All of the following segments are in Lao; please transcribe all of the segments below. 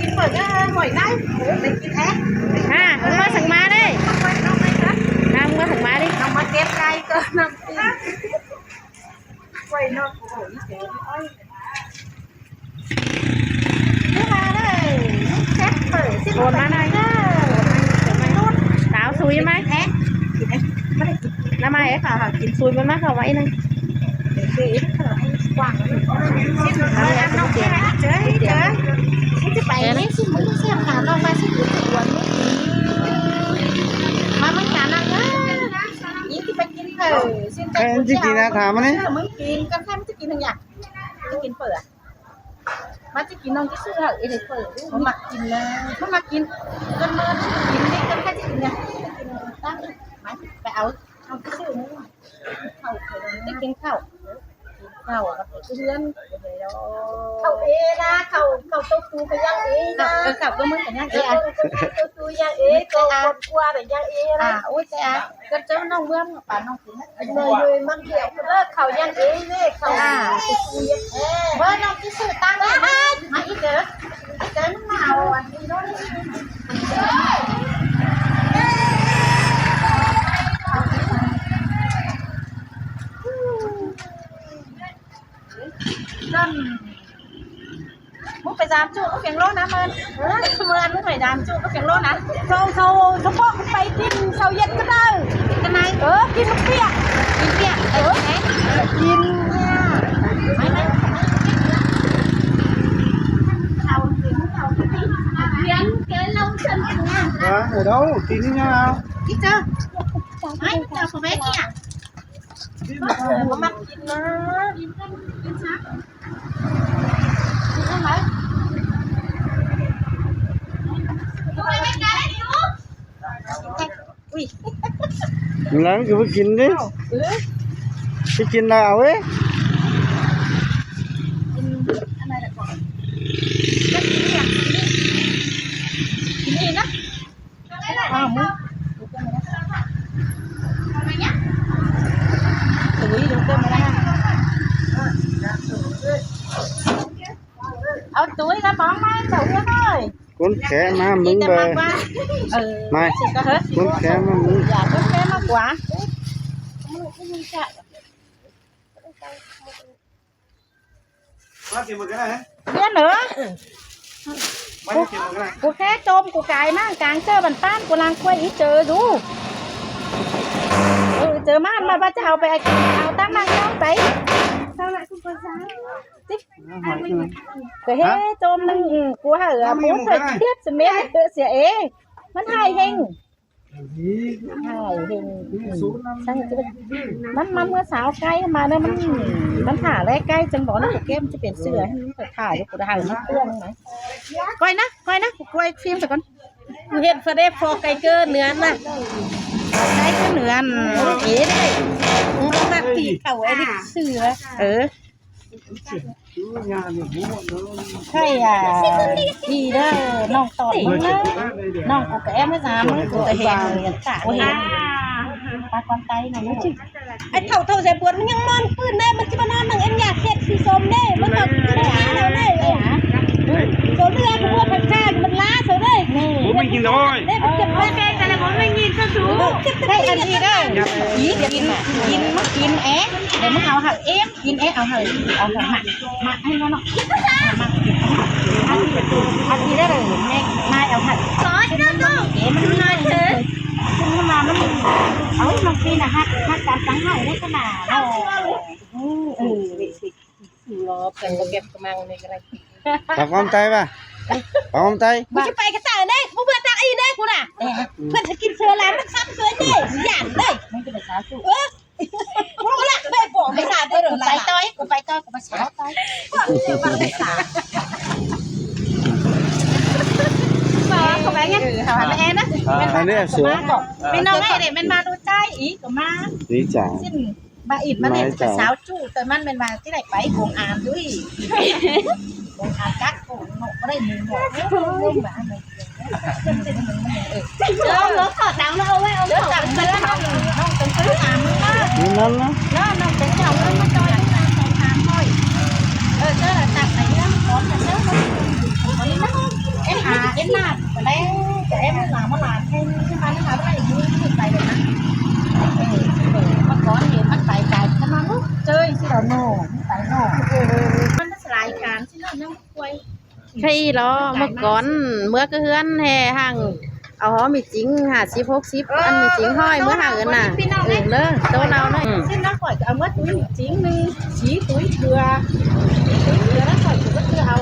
ກິນເປີດເດີ ຫ້ວຍໄດ້ ໄປກິນແອ ຫາ ເອົາມາສັກມາເດ້ ນ້ອງໄມ້ ນ້ອງໄມ້ ຫາ ເອົາມາສັກມາເດ້ ນ້ອງໄມ້ ເກັບໄກ່ກ່ອນ ນ້ຳຕີນ ຫ້ວຍ ນ້ອງ ໂອ້ຍ ເອີຍ ມາເດີ ແຊບເປີດ ໂອນມາໜ້ອຍ ສາວສຸຍໄໝ ແອ ນ້ຳໄມ້ ເອີຍ ຂ້າວ ຂ້າວ ກິນສຸຍມັນມາ ເຂົ້າໄວ້ໜຶ່ງ. ມາຊິກິນ ນ້ອງຊິຊື້ໃຫ້ເອເດເປີ ມັນມັກກິນນະ ມັນມັກກິນ ເກີນມື້ກິນນີ້ ເກີນໃຜຊິກິນນະ ໄປເອົາ ນ້ອງຊິຊື້ ເຂົ້າ ໄດ້ກິນເຂົ້າ ກິນເຂົ້າ ເຂົ້າເອນະ ເຂົ້າ ເຂົ້າໂຕະຕູກະຍັງເອນະ ເອີ ເຂົ້າໂຕະມຶງກະຍັງເອ ເຂົ້າໂຕະຕູກະຍັງເອ ໂຕະຄົວກະຍັງເອນະ ໂອ້ຍ ແຕ່ ເກີດເຈີນ້ອງເມືອງປານນ້ອງກິນ ເລີຍມັນເດ ເລີກເຂົ້າຍັງເອເດ້ ເຂົ້າ ອ່າ ເບິ່ງນ້ອງຊິຊື້ຕັງ ມາອີກເດີ ອີກເດີ ມາເອົາອັນນີ້ໂລດ ນັ້ນ ມຶງໄປສາມຈຸກະເປັນໂລນະ ເມີນ ເມີນ ມຶງໄປສາມຈຸກະເປັນໂລນະ ເຊົາ ເຊົາ ສະເພາະໄປກິນເຊົາເຢັນກະໄດ້ ກິນກັນໄດ ເອີ ກິນປຽກ ກິນປຽກ ເອີ ກິນ ເອົາ ເອົາ ກິນນີ້ນະ ກິນເຈົ້າ ໃຫ້ເຈົ້າເຂົ້າໄປກິນ ເອີ ບໍ່ມັກກິນນະ ກິນຊະ ອຸ້ຍ ມື້ຫຼັງຄືບໍ່ກິນເດ້ ຊິກິນລະເອົາເດ້ ກິນອັນນັ້ນລະກ່ອນ ກິນອີ່ນະ. ອ້າວ ຕຸ້ຍ ເອົາຕຸ້ຍກະປ໋ອງມາໃຫ້ເຈົ້າເອີຍ ຄົນແຂມາມຶງເດີ ເອີ ມາ ຄົນແຂມາມຶງ ຢາກຄົນແຂມາກວ່າ. ມາກິນໝົດກະໄດ້ ເພື່ອນເອີຍ ມາກິນໝົດກະໄດ້ ກູແຄ່ໂຈມ ກູກາຍມາກາງເຈີບັນປ້ານ ກູລ້າງຖ້ວຍອີເຈີດູ ເອີ ເຈີມາ ມາວ່າຈະເອົາໄປ ເອົາຕາມນາງເຈົ້າໄປ ເຈົ້າລະ ກະເຮໂຈມໜຶ່ງ ກູຫາ ປູໃສ່ເທບສະເມັດ ເອີ ເສຍເອ ມັນຫາຍເຮັງ. ມັນ ມັນເມື່ອສາວໄກ່ມາເດີ ມັນ ມັນຖ້າແລໄກ່ຈັ່ງບອກນະ ເກມຈະເປັນເສືອ ຖ້າຢູ່ ກູໄດ້ໃຫ້ມັນເຄື່ອງນະ ກ້ອຍນະ ກ້ອຍນະ ກູກ້ອຍຟິມຊະກ່ອນ ກູເຫັນຟະເດຟອໄກເກີເນື້ອນະ ໄກ່ເກີເນື້ອນ ເອີ ເອີ ມັນມາຕີເຂົາໄອ້ດິເສືອ ເອີ. ໃຊ່ ອ່າ ດີເດີ ນ້ອງຕອດມຶງເດີ ນ້ອງ ກູກະແອບມາສາມມື້ ກູກະເຫັນ ກູເຫັນ ປາກວາງໄຕນະ ໄອ້ເຖົ້າ ເຖົ້າໃສ່ບວນ ມັນຍັງນອນປືນໄດ້ ມັນຊິມານອນນັ່ງເອັນຢາເຮັດສີສົ້ມເດ້ ມັນແບບ ໂຕເລືອກ ພວກຂ້າງໆ ມັນລ້າເຂົາເດ້ ມັນກິນດອຍ ເດ້ ມັນເກັບໄວ້ ໂອເຄ ແຕ່ລະຄົນມັນຍິນຊະສູ ເກັບໄວ້ ອັນນີ້ເດີ ກິນ ກິນ ກິນ ມາກິນແອ ດຽວມຶງເອົາໃຫ້ເອ ກິນເອ ເອົາໃຫ້ ເອົາໃຫ້ ມາ ມາໃຫ້ເນາະ ມາ ມາ ອັນນີ້ ອັນນີ້ໄດ້ເລີຍ ແມ່ ມາເອົາໃຫ້ ຊອສເນາະ ເອ ມັນ ມັນ ເອີ ຂຶ້ນມາ ມັນ ເອົາ ນ້ອງປີນະ ຮັກ ຮັກການສັງເຮົາໄດ້ຂະໜາດເນາະ ເອີ ເອີ ເອີ ລອບກັນ ບໍ່ເກັບກະມັງນີ້ກະໄດ້ ປາກຄວາມໄຕປະ ປາກຄວາມໄຕ ກູຊິໄປກະເຕີເດ້ ບໍ່ເບື່ອຕາອີເດ້ ກູນະ ເພິ່ນຊິກິນເສືອລາ ມັນຊ້ຳເສືອເດ້ ຢ້ານເດ້ ມັນຈະໄປສາວສູ່ ເອີ ກູລະໄປບອກໄປສາເດີ ໄປຕໍ່ ກູໄປຕໍ່ ກູໄປສາຕໍ່ ບອກເຂົາໄປໄງ ເອີ ເຂົາຫາແມ່ແອນນະ ອັນນີ້ສວຍ ແມ່ນ້ອງໄອ້ເດ້ ແມ່ນມາດູໃຈອີກກໍມາ ດີຈ້າ ຊິນ ບາອິດມັນເຫັນເປັນສາວຈຸ ແຕ່ມັນແມ່ນວ່າຊິໄດ້ໄປໂຮງອານດຸຍ ໂຮງອານກັກໂຮງເນາະ ບໍ່ໄດ້ໜຶ່ງເນາະ ເອີ ເອົາເອົາເອົາເອົາເອົາເອົາເອົາເອົາເອົາເອົາເອົາເອົາ ນ້ອງເປັນຄົນຫາເງິນມາ ນັ້ນນະ ນ້ອງເປັນເຈົ້າເງິນມາຈ່ອຍເງິນສອງສາມຮ້ອຍ ເອີ ເຈົ້າຕັກໃສ່ເຮືອນ ຂອງເຈົ້າ ອັນນີ້ນະ ລາດກະໄດ້ ກະແອມຫຼາມາຫຼາດແທນ ຄືມານະຄະໄດ້ຢູ່ໄປເລີຍນະ. ເອີ ເມື່ອກ່ອນເຫັນມັນໄປໄກ ຂະໜາດລູກເຈີຍຊິລະເນາະ ມັນໄປເນາະ ເອີ ມັນສະຫຼາຍການຊິລະເນາະ ຄວາຍ ໃຊ່ອີ່ຫຼໍ ເມື່ອກ່ອນເມືອກະເຮືອນແຫ່ຮັ່ງ ເອົາຫໍມີຈິງຫ້າສິບ ຫົກສິບ ເອີ ອັນມີຈິງຮ້ອຍເມືອຫາເອີ້ນນະ ເອີ ເດີ ໂຕລາວເດີ ອືມ ຊິນະ ຂ້ອຍກະເອົາເມືອຕຸ້ຍມີຈິງໜຶ່ງ ສີຕຸ້ຍເທື່ອ ສີຕຸ້ຍເທື່ອ ແລ້ວຂ້ອຍກະບໍ່ເຊື່ອເອົາ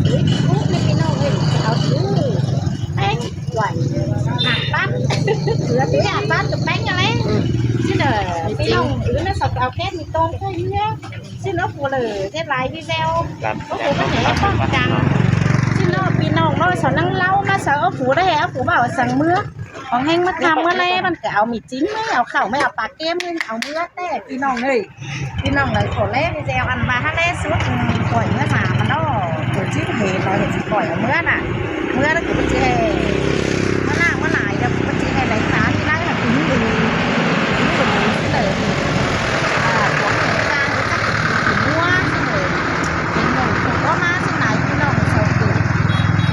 ຕຸ້ຍທຸກນີ້ພີ່ນ້ອງເອີຍ ເອົາຖືແປ້ງໄວ້ຫ້າພັນ ເຫຼືອທີ່ຫ້າພັນກະແປ້ງຫັ້ນແຫຼະ ອືມ ຊິເດີ ພີ່ນ້ອງອື່ນນະ ເຂົາກະເອົາແກ້ມມີໂຕມໃສ່ເຮືອ ຊິເນາະ ຜູ້ເລີເຮັດຫຼາຍວິແວວ ໂອ້ໂຫ ມັນແຮງປ້ອງກັນ ຊິເນາະ ພີ່ນ້ອງເນາະ ສາວນາງເລົ່າມາ ສາວເອົາຜູ້ໄດ້ ເອົາຜູ້ມາເອົາສັງເມືອ ຂອງແຮງມາທຳມາແລ ມັນກະເອົາມີຈິງ ແມ່ເອົາເຂົ້າ ແມ່ເອົາປາເກມ ເອົາເມືອແທ້ ພີ່ນ້ອງເອີຍ ພີ່ນ້ອງເອີຍ ຂໍແລວິແວວ ອັນວ່າຫັ້ນແຫຼະ ສຸດ ອືມ ຂ້ອຍເມືອສາມເນາະ ຕົວຈິງເຫັນເນາະ ເຫັນຊິຂ້ອຍເອົາເມືອນະ ເມືອແລ້ວກະບໍ່ຊິແຮ່ ມາລ້າງມາຫຼາຍແລ້ວກະບໍ່ຊິແຮ່ໄດ້ສາ ໄດ້ຫາກິນຢູ່ ຢູ່ເລີຍ ອ່າ ຂອງເຫດການ ງົວຊິເລີຍ ເຫັນໝູ່ຜູ້ກໍມາຊິຫຼາຍ ພີ່ນ້ອງເຂົາເກີດ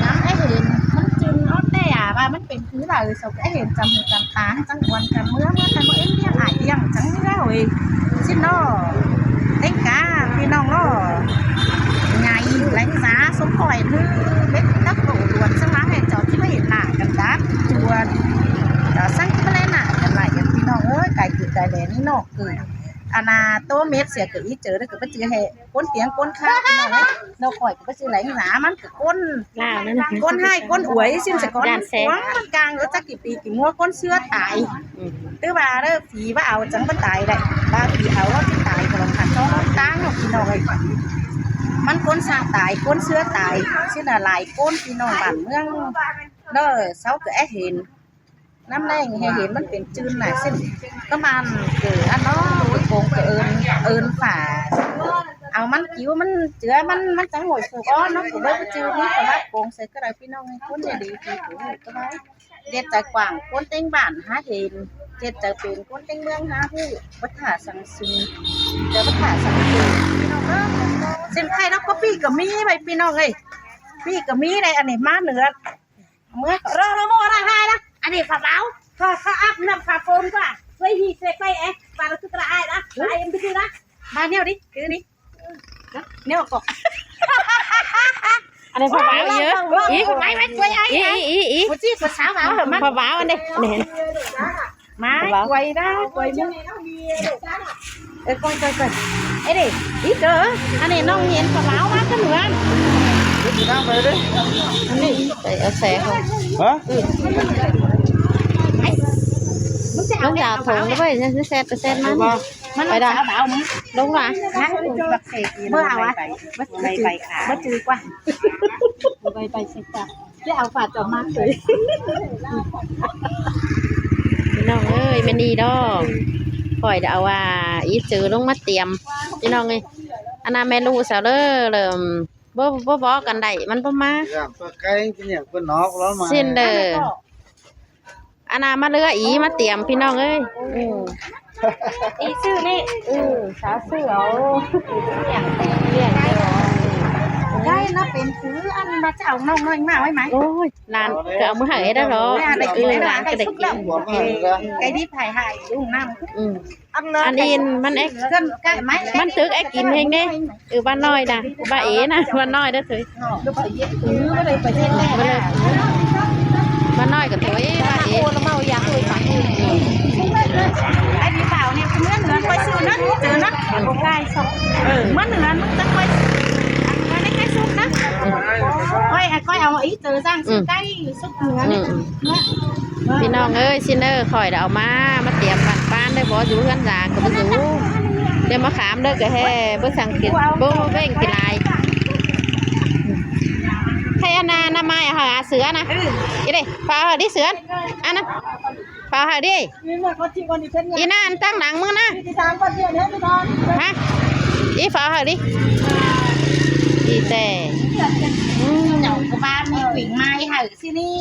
ຍາມໄດ້ເຫັນ ມັນຈຶ່ງເອົາແຕ່ວ່າມັນເປັນຄືລາວ ເອີ ເຂົາກະເຫັນຈຳຫູຈຳຕາ ຈັ່ງອວນກັນເມືອ ເມືອ ຄັນບໍ່ເອັນລ້ຽງ ອ້າຍລ້ຽງ ຈັ່ງເມືອເວີຍ ຊິເນາະ ເຕັງກາ ພີ່ນ້ອງເນາະ ໃຫຍ່ແລງສາ ສົມຂ້ອຍ ຄືເບັດນັກໂຕດ່ວນ ສັງຫວາໃຫ້ເຈົ້າທີ່ມາເຫັນໜ້າກັນດາກຈວນ ເຈົ້າສັງທີ່ມາແລໜ້າກັນຫຼາຍ ພີ່ນ້ອງເອີຍ ກາຍຄືກາຍແລນີ້ເນາະ ຄື ອັນນ່າ ໂຕເມັດເສຍກະອີເຈີ ແລ້ວກະບໍ່ຈື່ໃຫ້ ກົນຕຽງກົນຄາ ພີ່ນ້ອງເອີຍ ເນາະ ຂ້ອຍກະບໍ່ຈື່ຫຼາຍໜາ ມັນກະກົນ ລາວນັ້ນ ກົນຮ້າຍກົນອວຍ ຊິນສະກ່ອນ ຢ້ານແຊ ມັນກາງ ເອີ ຈັກກີ່ປີກີ່ມົວ ກົນເຊື້ອຕາຍ ອືມ ຖືວ່າເດີ ຜີວ່າເອົາຈັ່ງບໍ່ຕາຍໄດ້ ວ່າຜີເອົາເຮົາຊິຕາຍ ກະລອງຫັນສອງຕາງເນາະ ພີ່ນ້ອງເອີຍ ມັນກົນຊາກຕາຍ ກົນເຊື້ອຕາຍ ຊິນະ ຫຼາຍຄົນ ພີ່ນ້ອງບ້ານເມືອງເດີ ເຊົາກະແອເຫັນ ນ້ຳແລ້ງແຮ່ເຫັນມັນເປັນຈືນນະ ເຊັ່ນ ປະມານ ເກີ ອັນເນາະ ໂກງກະເອີ້ນ ເອີ້ນຝາ ເອົາມັນກິວ ມັນເຈືອ ມັນ ມັນຈັ່ງໂຫຍສູອອນເນາະ ກະເລີຍບໍ່ຈື່ ມີສະຫວັດໂກງໃສ່ກະໄດ້ ພີ່ນ້ອງເອີຍ ຄົນໃຈດີ ກະໄດ້ ເຈັດໃຈກວ້າງ ຄົນເຕັງບ້ານຫາເຫັນ ເຈັດໃຈເປັນ ຄົນເຕັງເມືອງຫາຮູ້ ບໍ່ຖ້າສັງຊຸນ ແຕ່ບໍ່ຖ້າສັງເກດ ພີ່ນ້ອງເອີຍ ເຊັ່ນ ໄຂ່ນອກກະປີ້ກະມີໄວ້ ພີ່ນ້ອງເອີຍ ປີ້ກະມີໄດ໋ ອັນນີ້ມາເໜືອ ເມືອ ເອີ ເອີ ບໍ່ໄດ້ໃຫ້ນະ ອັນນີ້ຂ້າເວົ້າ ຂ້າ ຂ້າອາບນ້ຳ ຂ້າໂຟມກວ່າ ຊ່ວຍຮີເຊໄປແອ ບາດລະຄືກະລະອາຍນະ ອາຍເອັມບີຊີນະ ມາແນວນີ້ ຄືນີ້ ແນວກອກ ອັນນີ້ພະເວົ້າອີກ ອີກ ໄວ້ ໄວ້ ຊ່ວຍອາຍ ອີກ ອີກ ອີກ ຜູ້ຈີ່ຜູ້ສາວເວົ້າ ມາ ພະເວົ້າອັນນີ້ ນີ້ ມາ ກວຍນະ ກວຍເມືອງ ເອີ ກວຍ ກວຍ ກວຍ ເອີ ເດ້ ອີເກີ ອັນນີ້ນ້ອງເຫັນກະລາວມາກະເໜືອ ໄປເດ້ ອັນນີ້ ໄປເອົາແສງ ຮະ ອື ມັນຈະເອົາ ລົງຢາຖົງເດ້ ແຊດ ແຊດມັນ ມັນ ໄປດາ ລົງລະ ບໍ່ເອົາອະ ບໍ່ຈື່ ບໍ່ຈື່ກວ່າ ບໍ່ໄປ ໄປເຊັກກະ ຈະເອົາຝາຈອມມາເລີຍ ພີ່ນ້ອງເອີຍ ແມ່ນອີ່ດອກ ຂ້ອຍໄດ້ເອົາວ່າ ອີເຈີລົງມາຕຽມ ພີ່ນ້ອງເອີຍ ອັນນະແມ່ລູກສາວເລີ ເລີ່ມ ບໍ່ ບໍ່ບອກກັນໄດ້ ມັນບໍ່ມາ ເປັນຫຍັງ ເພິ່ນນອກລະມາ ຊິນເດີ ອັນນະມາເຫຼືອອີ ມາຕຽມ ພີ່ນ້ອງເອີຍ ອີຊື່ນີ້ ເອີ ສາວຊື່ເອົາ ໄດ້ນະ ເປັນຄືອັນວ່າຈະເອົານ້ອງນ້ອຍມາໄວ້ໄໝ ໂອ້ຍ ຫຼານກະເອົາມາໃຫ້ໄດ້ເນາະ ເອີ ຫຼານກະໄດ້ກິນ ໄກ່ດິບໃຫ້ ໃຫ້ລຸງນຳ ອື ອັນນີ້ມັນເອັກ ມັນຕຶກເອັກກິນເອງເດ້ ເອີ ບ້ານນ້ອຍນະ ບ້ານເອນະ ບ້ານນ້ອຍເດີ ເອີ ບ້ານນ້ອຍກະໂຕເອ ບ້ານເອ ອັນນີ້ບ່າວນີ້ເມືອເໜືອ ຂ້ອຍຊື້ນະ ເຈີນະ ເອີ ເມືອເໜືອ ມຶງຈະຂ້ອຍ ອັນນີ້ໃຫ້ສຸກນະ ຂ້ອຍ ຂ້ອຍເອົາອີເຈີສ້າງ ໄກ່ ສຸກເໜືອນີ້ ອື ພີ່ນ້ອງເອີຍ ຊິນເດີ ຂ້ອຍໄດ້ເອົາມາ ມາຕຽມປັ້ນປານເດີ ບໍ່ຢູ່ເຮືອນຢາກະບໍ່ຢູ່ ຕຽມມະຂາມເດີ ກະແຮ່ ບໍ່ສັງເກດ ບໍ່ເບິ່ງກິນຫຼາຍ ໃຫ້ອັນນາ ນຳມາໃຫ້ເສືອນະ ອີເດ້ ຝາກເອົາເດີເສືອນ ອັນນະ ຝາກໃຫ້ເດີ ອີນາ ອັນຕັ້ງຫຼັງມຶງນະ ຮະ ອີຝາກໃຫ້ເດີ ອີແຕ່ ອື ເຈົ້າກະວ່າມີຜູ້ຍິງມາໃຫ້ ຊິນີ້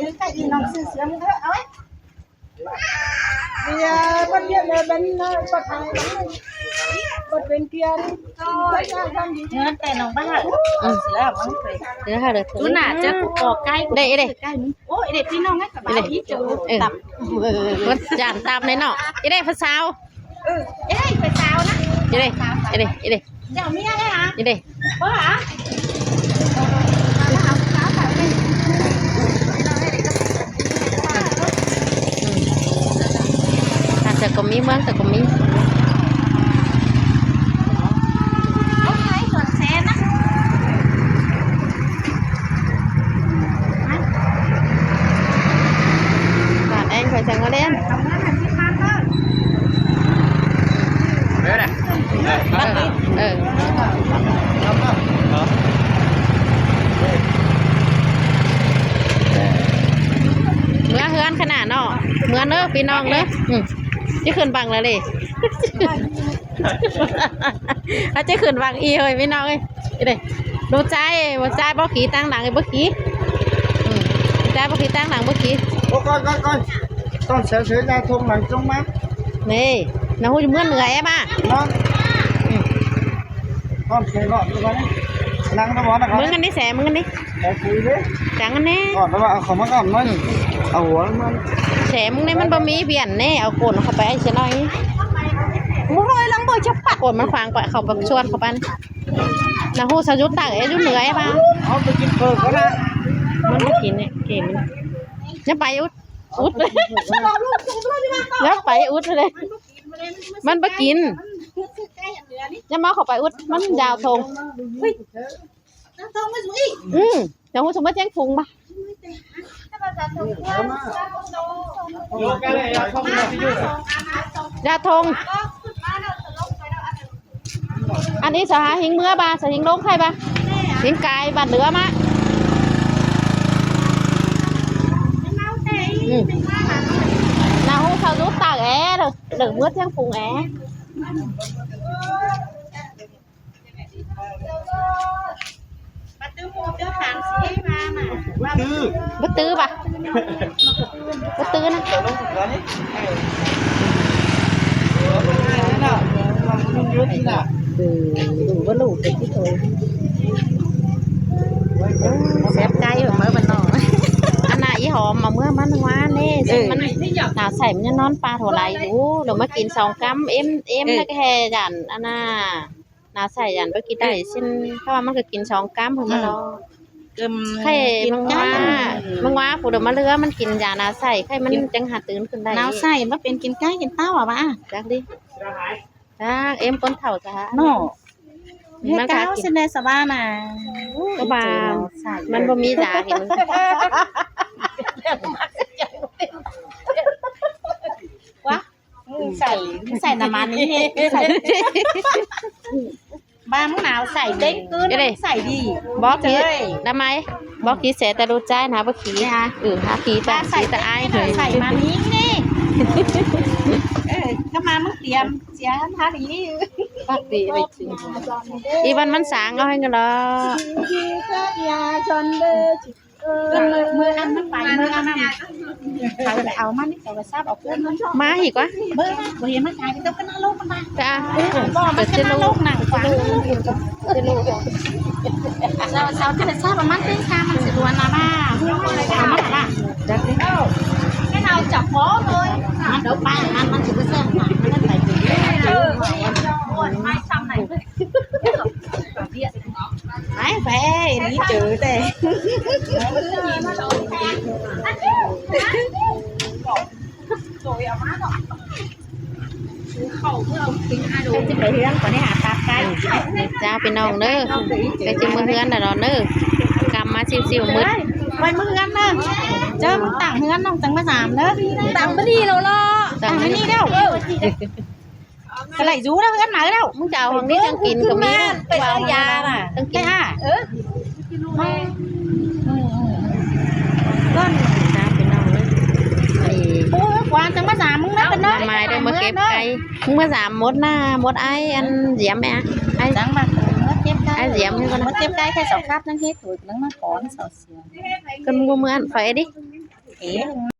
ອື ກະອີນ້ອງຊື້ເສືອມາເດີ ເອົາໄວ້ ເວລາເພິ່ນເຮັດແລ້ວເປັນ ເອີ ເພິ່ນເປັນເກຍນ ເງິນແຕ່ນ້ອງບ້ານ ອືມ ເສຍແລ້ວມັນເຄີຍ ເດີ ຫາເດີ ຕູໜ້າຈະກໍໄກ່ ເດ້ ເດ້ ໄກ່ ໂອ້ຍ ເດ້ ພີ່ນ້ອງ ສະບາຍດີ ເອີ ເຈົ້າ ເອີ ຕຳ ເອີ ເພິ່ນຈານຕຳແນ່ເນາະ ເດ້ ຜູ້ສາວ ເອີ ເອີຍ ໄປສາວນະ ເອີ ເອີ ເອີ ເຈົ້າເມຍເດ້ຫາ ເອີ ບໍ່ຫາ ອືມ ບ້ານເຈົ້າກໍມີ ເມືອງເຈົ້າກໍມີ ບ້ານແອງໄປໃສກໍເດ້ ເອີ ເອີ ເມືອເຮືອນຂະໜາດເນາະ ເມືອເດີພີ່ນ້ອງເດີ ອືມ ຊິຂຶ້ນບັງແລ້ວເດ້ ອາດຈະຂຶ້ນບັງອີກເຮີ້ຍພີ່ນ້ອງເອີຍ ເດ້ ລູກຊາຍ ລູກຊາຍບໍ່ຂີ່ຕາງຫຼັງ ບໍ່ຂີ່ ອືມ ລູກຊາຍບໍ່ຂີ່ຕາງຫຼັງ ບໍ່ຂີ່ ໂອ້ ກ່ອນ ກ່ອນ ກ່ອນ ຕ້ອງໃສ່ເສື້ອຍາທົ່ງຫຼັງຈົ່ງມາ ນີ້ ນາງຮູ້ຢູ່ເມືອງເໜືອແອມາ ເນາະ ອືມ ພ້ອມໃສ່ເນາະ ນາງນະບໍ່ນະ ມຶງອັນນີ້ແສ ມຶງອັນນີ້ ແຕ່ຄຸຍເດ້ ຈັງອັນນີ້ ກ່ອນ ແຕ່ວ່າເອົາເຂົ້າມາກ່ອນເນາະ ອືມ ເອົາຫົວມັນ ແສ ມຶງນີ້ມັນບໍ່ມີວຽນເດ້ ເອົາໂກນເຂົ້າໄປໃຫ້ຊະໜ້ອຍ ບໍ່ຮ້ອຍຫຼັງບໍ່ຈະປັດ ໂກນມັນຂວາງໄປ ເຂົ້າໄປຊວນເຂົ້າໄປ ນາຮູ້ສະຢຸດຕາກເອຢູ່ເໜືອແອມາ ເອົາໄປກິນເປີກ່ອນນະ ມັນບໍ່ກິນນີ້ ເກມນີ້ ຢ່າໄປ ອຸດ ອຸດ ຢ່າໄປ ອຸດເລີຍ ມັນບໍ່ກິນ ຢ່າມາເຂົ້າໄປ ອຸດ ມັນຢາວທົ່ງ ອືມ ຈະຮູ້ສົມມະແຈ້ງຝູງບະ ຢາທົ່ງ ອັນນີ້ສະຫາຫິງເມືອບາ ສະຫິງລົງໄຂ່ບາ ຫິງກາຍບາດເຫຼືອມາ ອືມ ນາຮູ້ເຊົາຢູ່ຕາກແອເດີ ເດີເມືອແຈ້ງຝູງແອ. ບໍ່ຕື້ຫວະ ບໍ່ຕື້ນະ ເອີ ເອີ ບໍ່ຮູ້ເປັນທີ່ໂຕ ແຊບໃຈເອີ ເມືອບ້ານນອກ ອັນນ່າ ອີຫອມເອົາເມືອມາວານນີ້ ເອີ ມັນໜາວໃສ ມັນຍັງນອນປ່າໂທໄລຢູ່ ດຽວມາກິນສອງກຳ ເອັມ ເອັມ ເອີ ແລ້ວກໍແຫ່ຢ້ານ ອັນນ່າ ໜາໃສ ຢ້ານບໍ່ກິນໄດ້ ເຊັ່ນ ເພາະວ່າມັນກໍກິນສອງກຳພຸ້ນແຫຼະເນາະ ເອີ ໄຂ້ມັນວ່າ ມັນວ່າຜູ້ໃດມາເຫຼືອ ມັນກິນຢາໜາໃສ ໄຂ້ມັນຈັ່ງຫາຕື່ນຂຶ້ນໄດ້ ໜາວໃສ ບໍ່ເປັນກິນໄກ່ກິນເຕົ້າຫວາ ຈັກດິ ຈັກ ເອັມຄົນເຖົ້າຊະເນາະ ມັນກໍກິນ ເຮັດເກົ້າຊິແນ່ສະບານະ ກໍວ່າ ມັນບໍ່ມີຢາເຫັນ ວະ ໃສ່ ໃສ່ນ້ຳມັນນີ້ ໃສ່ ບ້ານໜາວໃສ່ເດ້ງຂຶ້ນ ເດ້ ໃສ່ດີ ບໍ່ຂີ່ ເອີຍ ດຳໄມ ບໍ່ຂີ່ແສແຕ່ລູກຊາຍນະ ບໍ່ຂີ່ ເອີ ຫາຂີ່ແຕ່ ໃສ່ ຂີ່ແຕ່ອ້າຍ ໃສ່ມານີ້ ນີ້ ເອີ ກໍມາມຶງຕຽມ ເສຍທ່າດີ ປັກດີໄປກິນ ອີວັນມັນສາງເອົາໃຫ້ກັນເນາະ ເອີ ມື້ ມື້ອັນມັນໄປ ມື້ອັນນັ້ນ ເຂົາໄປເອົາມັນນີ້ ເຂົາກໍຊາບເອົາຄືນມັນ ມາອີກວະ ເບິ່ງ ບໍ່ເຫັນມັນຂາຍ ເຈົ້າກໍນະລົກມັນນະ ຈ້າ ບໍ່ ມັນກໍນະລົກນະ ຂວາງ ເຈົ້າ ເຈົ້າຈະໄດ້ຊາບວ່າມັນເປັນກາ ມັນຊິດວນນະ ເອົາມັນນະ ຈັກ ເອົາຈັບພໍເລີຍ ມັນເດີໄປ ມັນ ມັນຊິໄປແຊບ ມັນໄປ ໄປ ໄປ ນີ້ເຈີແຕ່ ໄປຊິໄປເຮືອນ ຂໍໄດ້ຫາຕັບໄກ່ ເອີ ຈ້າ ພີ່ນ້ອງເດີ ໃກ້ຊິເມືອເຮືອນແລ້ວເນາະເດີ ກຳມາຊິວໆ ມືດ ໄປເມືອເຮືອນເດີ ເຈີມື້ຕ່າງເຮືອນນ້ອງຈັ່ງມາຖາມເດີ ຕາມບໍ່ດີແລ້ວເນາະ ຕາມບໍ່ດີແລ້ວ ເອີ ກະໄຫຼຢູ່ແລ້ວ ເຮືອນໃໝ່ແລ້ວ ມຶງຈະເອົາຂອງນີ້ຈັ່ງກິນກໍມີ ໄປເອົາຢານະ ຈັ່ງກິນ ເອີ ເອີ ເອີ ເອີ ເອີ ເອີ ໂອ້ຍ ກວ່າຈັ່ງມາສາມ ມຶງມາເປັນເນາະ ມາເດີ ມາເກັບໄກ່ ມຶງມາສາມ ໝົດໜ້າ ໝົດອ້າຍ ອັນ ຢຽມແມ່ ອ້າຍ ຈັ່ງມາ ມາເກັບໄກ່ ອ້າຍຢຽມ ມາເກັບໄກ່ ແຄ່ສອງຄາບ ຍັງເຮັດ ໂອຍ ນັ່ງມາຂອງ ສາວເສຍ ກໍມຶງບໍ່ເມືອໄປເດ້ ເອ.